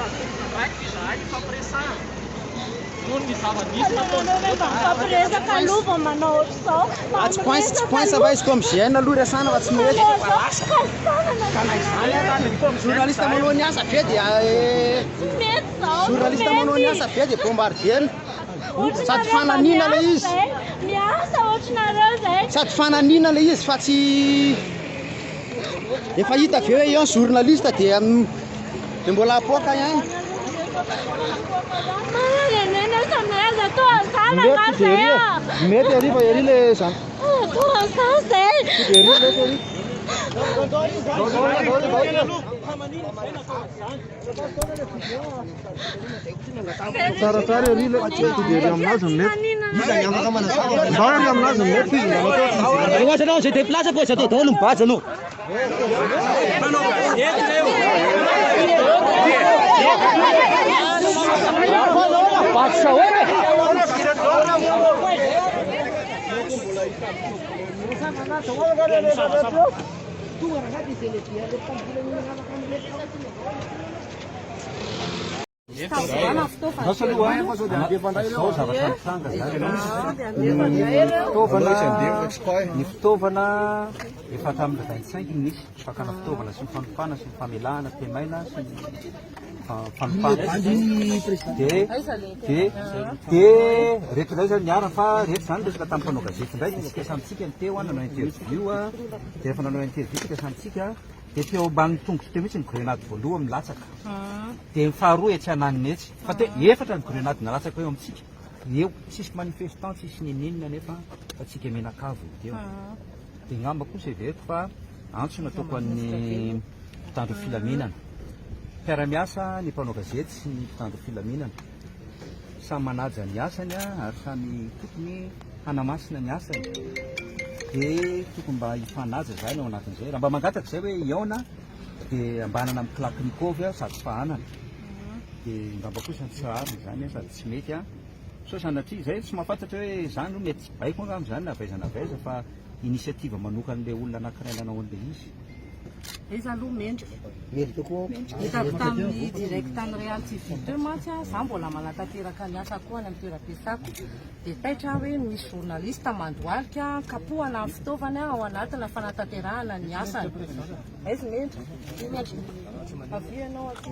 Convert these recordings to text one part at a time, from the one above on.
Mitady tompon'andraikitra izahay hifampiresahana noho ny zava-nisy nataon'izy ireo tamin'ny Mifampiresaka aloha vao manao ohatr'izao. Ah, tsy coince, tsy coince fa izy comme GN aloha resahana fa tsy mety. Ka na izany ara, journaliste manao ny asa be dia eh, Tsy mety izao. journaliste manao ny asa be dia bombardier-na. Sady fananina ilay izy. Miasa ohatrinareo zay. Sady fananina ilay izy fa tsy efa hita avy eo hoe eo ny journaliste dia dia mbola apoaka ihany. Mety ery e. Mety ery fa ery le zany. Ery mety ery. Tsaratsara ery le tonga ery aminazy ny mety. Ndao ery aminazy ny mety izy mba natao tsy Eo aza anao se déplace fa tsy atao daholo ny base anao. Base ahoana e? Lasa aloha a, izao zavatra nitranga zany. Ny fitaovana, ny fitaovana efa hatramin'ny 25 no nisy fakana fitaovana sy ny fanofana sy ny famelahana temaina sy ny fanofana. Dia dia dia reto indray zany niara fa reto zany resaka tamin'ny mpanao gazety indray dia tsika samy tsika ny teo nanao interview dia rehefa nanao interview tsika samy tsika dia teo ambanin'ny tongotro teo mihitsy ny grenade voalohany milatsaka. Dia ny faharoa etsy ananiny etsy. Fa te efatra ny grenade nalatsaka eo amintsika. Eo, tsisy manifestant, tsisy ninininona anefa fa tsika mianakavy no teo. Dia ngamba kosa heveriko fa antso nataoko an'ny mpitandro filaminana. Mpiara-miasa ny mpanao gazety sy ny mpitandro filaminana. Samy manaja ny asany ary samy tokony hanamasina ny asany. Dia tokony mba hifanaja izany ao anatin'izay. Raha mba mangataka izay hoe hihaona dia ambanana amin'ny klaknikov sady fahanana dia ngamba kosa tsy rariny izany sady tsy mety an sao sanatria izay tsy mahafantatra hoe izany mety tsy baiko angamba izany na avy aiza na avy aiza fa initiative manokan'ilay olona anankiray nanao an'ilay izy. Aiza aloha mendrika. Mendrika koa. Hitako tamin'ny direct an'i Real TV teo mantsy aho, za mbola manatanteraka ny asako any amin'ny toeram-piasako. Dia taitra aho hoe misy journaliste mandohalika kapohana ny fitaovany ao anatina fanatanterahana ny asany. Aiza Mendrika? Mendrika. Avia ianao aty.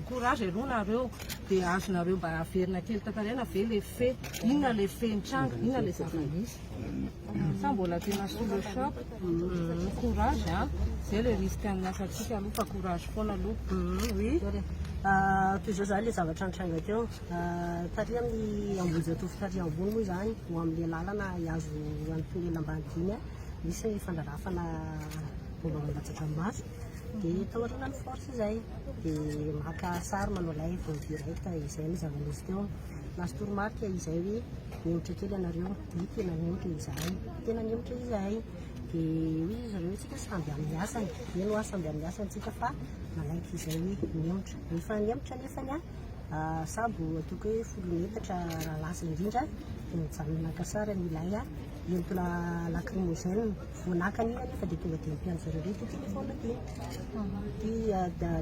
Courage aloha nareo. Dia azonareo mba averina kely tantaraina ve le fait? Inona le fait nitranga? Inona le zava-nisy? Sa mbola tena sous le choc? Courage an! Zay le risque amin'ny asantsika aloha fa courage foana aloha. Oui. Toy izao izany ilay zavatra nitranga teo. Tary amin'ny Ambohijatovo tary ambony moa izany, ho amin'ilay lalana hihazo an'i Tonelina Ambanidia iny, nisy ny fandrarafana bomba mandatsa-dranomaso. Dia tao aorianan'ny force izay, dia maka sary manao live en direct, izay no zava-nisy teo. Nahazo toromarika izay hoe mihemotra kely ianareo, dia tena nihemotra izahay. Tena nihemotra izahay. Dia hoy izy ireo hoe tsika samby amin'ny asany. Eny hoa samby amin'ny asany tsika fa manaiky izay hoe mihemotra. Rehefa nihemotra anefany an, sabo ataoko hoe folo metatra raha lasa indrindra dia nijanona naka sary an'ilay entona lacrymogène. Vao naka an'iny anefa dia tonga dia nampian-dry zareo indray ity téléphone ity. Ity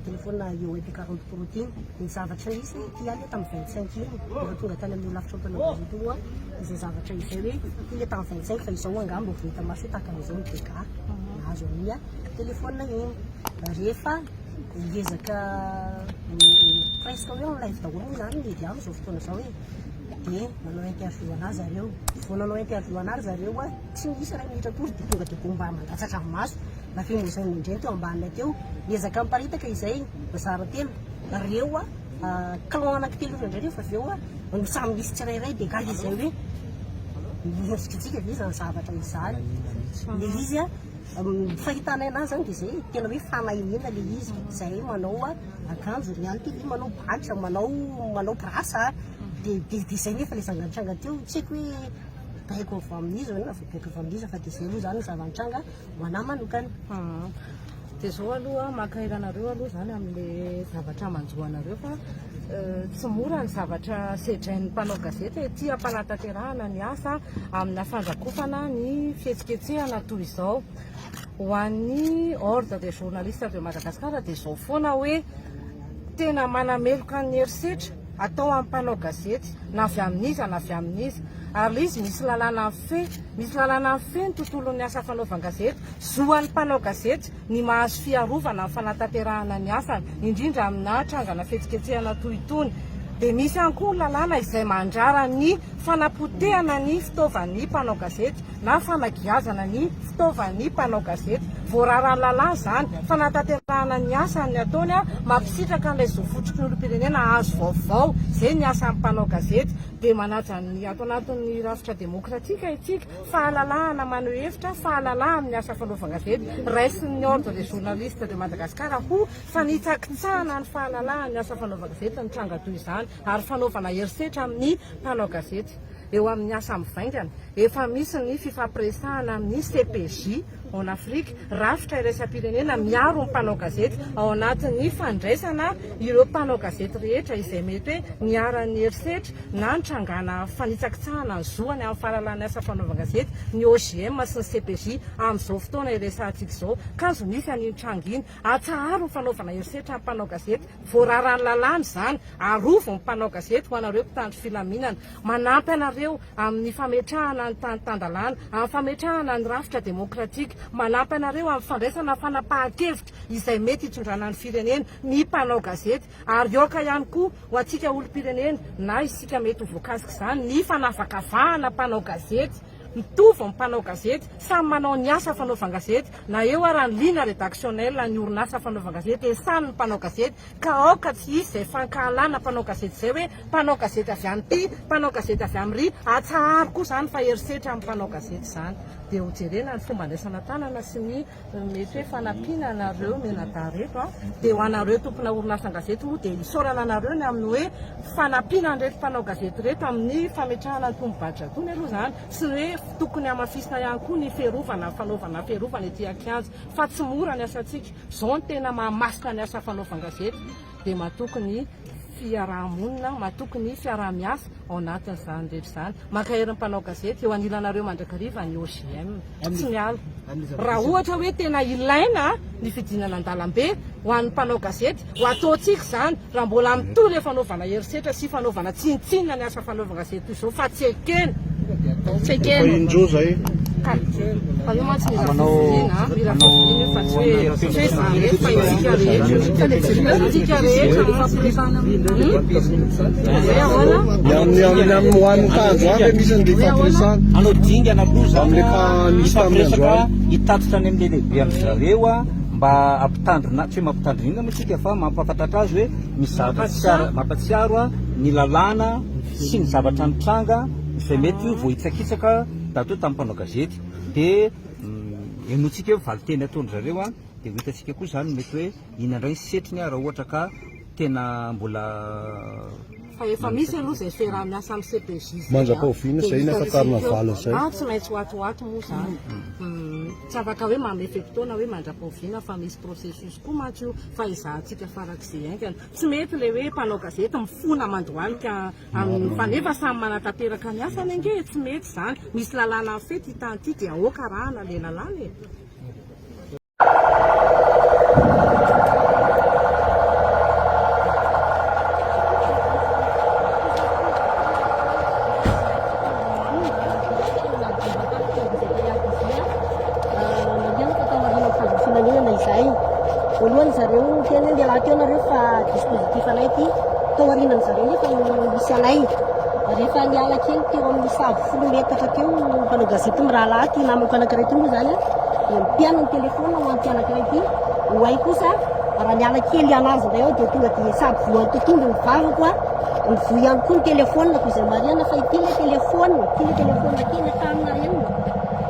téléphone Huawei P40 Pro ity. Ny zavatra nisy ity ihany ilay tamin'ny 25 iny. Rehefa tonga tany amin'ny holafitra mpanao gazety moa izay zavatra izay hoe ity ilay tamin'ny 25 fa izao angamba vao hita maso hoe tahaka an'izao ny dégâts nahazo an'iny téléphone iny. Rehefa miezaka presque hoe en live daholo moa izany ny media amin'izao fotoana izao e. Dia nanao interview an'ahy zareo. Vao nanao interview an'ahy ry zareo tsy nisy iray minitra akory dia tonga dia bomba mandatsaka amin'ny maso. Lafimozain'ny indray teo ambaninay teo. Niezaka niparitaka izay nizara telo. Reo clan anankitelo ireo indray rehefa avy eo no samy nisy tsirairay dia gaga izay hoe mihevitritsika ve izany zavatra izany. Ilay izy ny fahitanay anazy izany dia izay tena hoe fanahiniana ilay izy. Izay manao akanjo Real TV, manao badge, manao manao brasse dia dia izay nefa ilay zava-nitranga teo. Tsy haiko hoe baiko avy amin'iza na baiko avy amin'iza fa dia izay aloha izany ny zava-nitranga. Ho anah manokana. Dia zao aloha mankahery anareo aloha zany amin'le zavatra manjo anareo fa tsy mora ny zavatra sedrain'ny mpanao gazety ety am-panatanterahana ny asa amina fandrakofana ny fihetsiketsehana toy izao. Ho an'ny Ordre des journalistes de Madagascar dia zao foana hoe. Tena manameloka ny herisetra atao amin'ny mpanao gazety na avy amin'iza na avy amin'iza. Ary ilay izy misy lalàna mifehy, misy lalàna mifehy ny tontolon'ny asa fanaovan-gazety. Zo an'ny mpanao gazety ny mahazo fiarovana amin'ny fanatanterahana ny asany, indrindra amina trangana fihetsiketsehana toy itony. Dia misy ihany koa ny lalàna izay mandrara ny fanapotehana ny fitaovan'ny mpanao gazety na fanagiazana ny fitaovan'ny mpanao gazety. Voararan'ny lalàna izany. Fanatanterahana ny asany ny ataony, mampisitraka an'ilay zo fototry ny olom-pirenena hahazo vaovao. Izay ny asan'ny mpanao gazety. Dia manaja ny ato anatin'ny rafitra demokratika isika. Fahalalahana maneho hevitra, fahalalahana amin'ny asa fanaovan-gazety. Raisin'ny Ordre des journalistes de Madagascar ho fanitsakitsahana ny fahalalahan'ny asa fanaovan-gazety ny tranga toy izany ary fanaovana herisetra amin'ny mpanao gazety. Eo amin'ny asa mivaingana, efa misy ny fifampiresahana amin'ny CPJ en Afrique, rafitra iraisam-pirenena miaro ny mpanao gazety ao anatin'ny fandraisana ireo mpanao gazety rehetra izay mety hoe niharan'ny herisetra na nitrangana fanitsakitsahana ny zoany amin'ny fahalalahana asa fanaovan-gazety ny OJM sy ny CPJ amin'izao fotoana iresahantsika izao. Kanjo nisy an'iny tranga iny. Atsaharo ny fanaovana herisetra amin'ny mpanao gazety. Voararan'ny lalàna izany. Arovy ny mpanao gazety ho anareo mpitandro filaminana. Manampy anareo amin'ny fametrahana ny tany tan-dalàna, amin'ny fametrahana ny rafitra demokratika. Manampy anareo amin'ny fandraisana fanapahan-kevitra izay mety hitondrana ny firenena ny mpanao gazety. Ary aoka ihany koa ho antsika olom-pirenena na isika mety ho voakasik'izany ny fanavakavahana mpanao gazety. Mitovy ny mpanao gazety, samy manao ny asa fanaovan-gazety, na eo ara ny ligne rédactionnelle ny orinasa fanaovan-gazety dia samy ny mpanao gazety ka aoka tsy hisy izay fankahalana mpanao gazety izay hoe mpanao gazety avy amin'ity, mpanao gazety avy amin'iry, atsaharo koa izany fa herisetra amin'ny mpanao gazety izany. Dia hojerena ny fomba andraisana tanana sy ny Mety hoe fanampiana anareo mianadahy reto a! Dia ho anareo tompona orinasan-gazety moa dia isaorana anareo ny amin'ny hoe fanampiana an'ireto mpanao gazety ireto amin'ny fametrahana ny tombom-barotra itony aloha izany sy ny hoe tokony hamafisina ihany koa ny fiarovana fanaovana fiarovana ety an-kianja fa tsy mora ny asantsika. Izao no tena mahamasina ny asa fanaovan-gazety dia matoky ny fiaraha-monina, matoky ny fiaraha-miasa ao anatin'izany rehetra izany. Mankahery ny mpanao gazety eo anilanareo mandrakariva ny OJM. Tsy miala. Raha ohatra hoe tena ilaina ny fidinana an-dalambe ho an'ny mpanao gazety, ho ataontsika izany raha mbola mitohy ilay fanaovana herisetra sy fanaovana tsinontsinona ny asa fanaovan-gazety toy izao fa tsy ekena. Tsy ekena. Efa indroa zay. Ka fa io mantsy mila fivoriana, mila fivoriana io fa tsy hoe tsy hoe za irery fa isika rehetra. Isika rehetra mifampiresaka. Hoe ahoana? Ny amin'ny amin'ny amin'ny ho an'ny androany ve misy ny fifampiresahana? Hanao dingana aloha zany Amin'ilay ka nisy tamin'ny hifampiresaka androany. hitatitra any amin'ilay lehibe amin-dry zareo mba hampitandrina, tsy hoe mampitandrina inona moa tsika fa mampahafantatra azy hoe misy zavatra tsy ara, mampatsiaro ny lalàna sy ny zavatra nitranga izay mety ho voahitsakitsaka tato tamin'ny mpanao gazety. Dia henointsika eo valinteny ataon-dry zareo dia ho hitantsika koa izany mety hoe inona indray ny setriny raha ohatra ka tena mbola Fa efa misy aloha izay fiaraha-miasa amin'ny CPJ izay. Mandra-pahoviana izay ny hafantarana valiny izay? Ah, tsy maintsy ho ato ho ato moa izany. Tsy afaka hoe manome fe-potoana hoe mandra-pahoviana fa misy processus koa mantsy io fa ezahantsika farak'izay haingana. Tsy mety ilay hoe mpanao gazety mifona mandohalika amin'ny fa nefa samy manatanteraka ny asany ange e, tsy mety izany. Misy lalàna mifehy ity tany ity dia aoka arahana ilay lalàna e. Voalohany zareo niteny hoe mialà teo nareo fa dispositif anay ity. Tao aorianan'ny zareo nefa no nisy anay. Rehefa niala kely teo amin'ny sahabo folo metatra teo mpanao gazety mirahalahy ity namako anankiray ity moa izany dia mpiano ny telephone ho an'ity anankiray ity. Ho ahy kosa raha niala kely anazy indray aho dia tonga dia sahabo voan'ny tontolo ny vavako a. Mivoy ihany koa ny telephone-ko izay marihana fa ity ilay telephone, ity ilay telephone tena tamina renina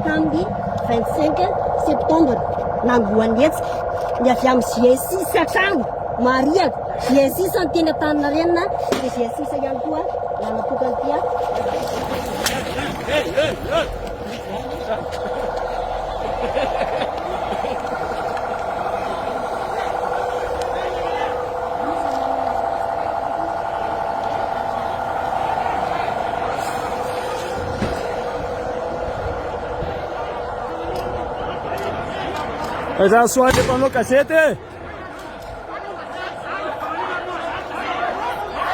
tamin'ny 25 septembre nanombohan'ny hetsika. Ny avy amin'ny GS6 hatrany, marihako, GS6 no teny Antaninarenina, dia GS6 ihany koa nanapoaka an'ity. Aiza soa le mpanao gazety e!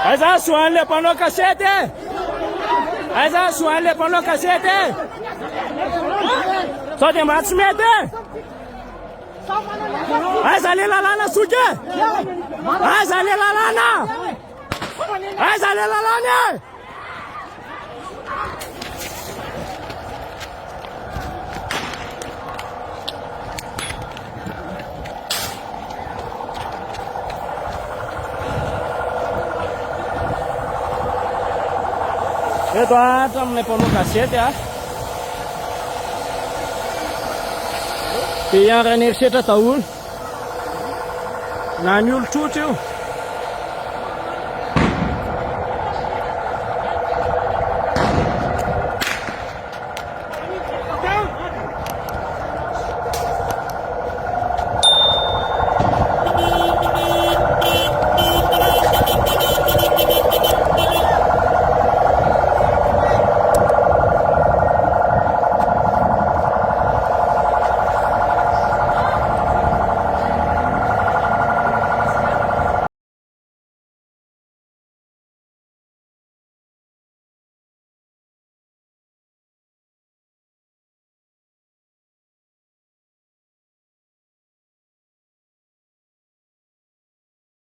Aiza soan'le mpanao kasety e? Aiza soan'le mpanao kasety e? Sao dia mba tsy mety e? Aiza le lalàna soky e? Aiza le lalàna? Aiza le lalàna e? Eto hatramin'ilay mpanao gazety a. Dia iharan'ny herisetra daholo. Na ny olon-tsotra io.